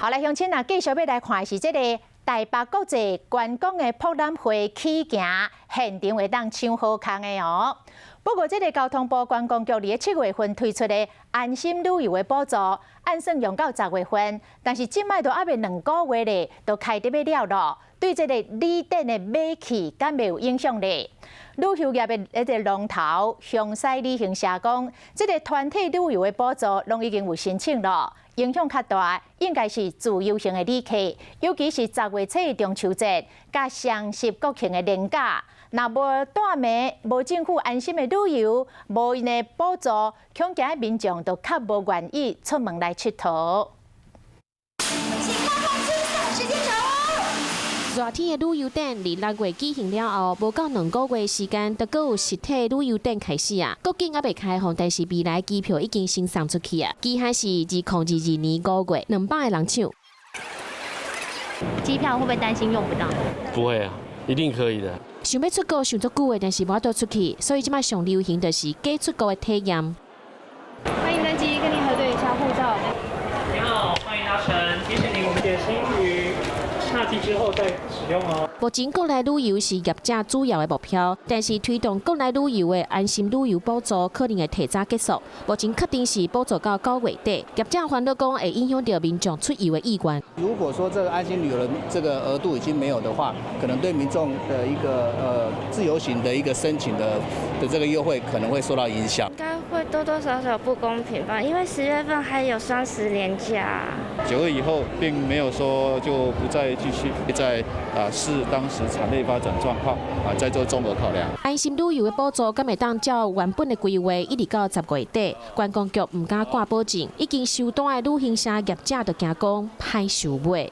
好來，鄉親啊，繼續欲來看的是這個台北國際觀光的博覽會起行現場會當搶好康的哦。不過，這個交通部觀光局佇7月份推出的安心旅遊的補助，按算用到10月份，但是這擺都猶未2個月咧，都開得欲了囉。對這個旅展的買氣，敢會有影響咧？旅遊業的一個龍頭雄獅旅行社講，這個團體旅遊的補助攏已經有申請囉。影響較大，應該是自由行的旅客，尤其是10月初的中秋節、佮雙十國慶的連假。若無帶名、無政府安心的旅遊，無𪜶的補助，恐驚民眾就較無願意出門來𨑨迌。請大放輕鬆時間軸。熱天的旅遊展，佇6月舉行了後，無夠2個月時間，就閣有實體旅遊展開始啊！國境猶未開放，但是未來機票已經先送出去啊！期限是2022年5月，200個人搶。機票會不會擔心用不到？不會啊，一定可以的。想欲出國想足久的，但是無法度出去，所以這擺上流行就是假出國的體驗。歡迎登機，跟您核對一下護照。你好，歡迎搭乘，提醒您，我們點心於下機之後再使用哦。目前國內旅遊是業者主要的目標，但是推動國內旅遊的安心旅遊補助可能會提早結束。目前確定是補助到9月底，業者煩惱講會影響著民眾出遊的意願。如果說這個安心旅遊的這個額度已經沒有的話，可能對民眾的一個自由行的一個申請的這個優惠可能會受到影響。應該會多多少少不公平吧，因為10月份還有雙十連假。9月以後並沒有說就不再繼續在啊視當時產業發展狀況啊，再做綜合考量。安心旅遊的補助敢會當照原本的規劃，一直到10月底，觀光局毋敢掛保證，已經收單的旅行社業者就驚講歹收尾。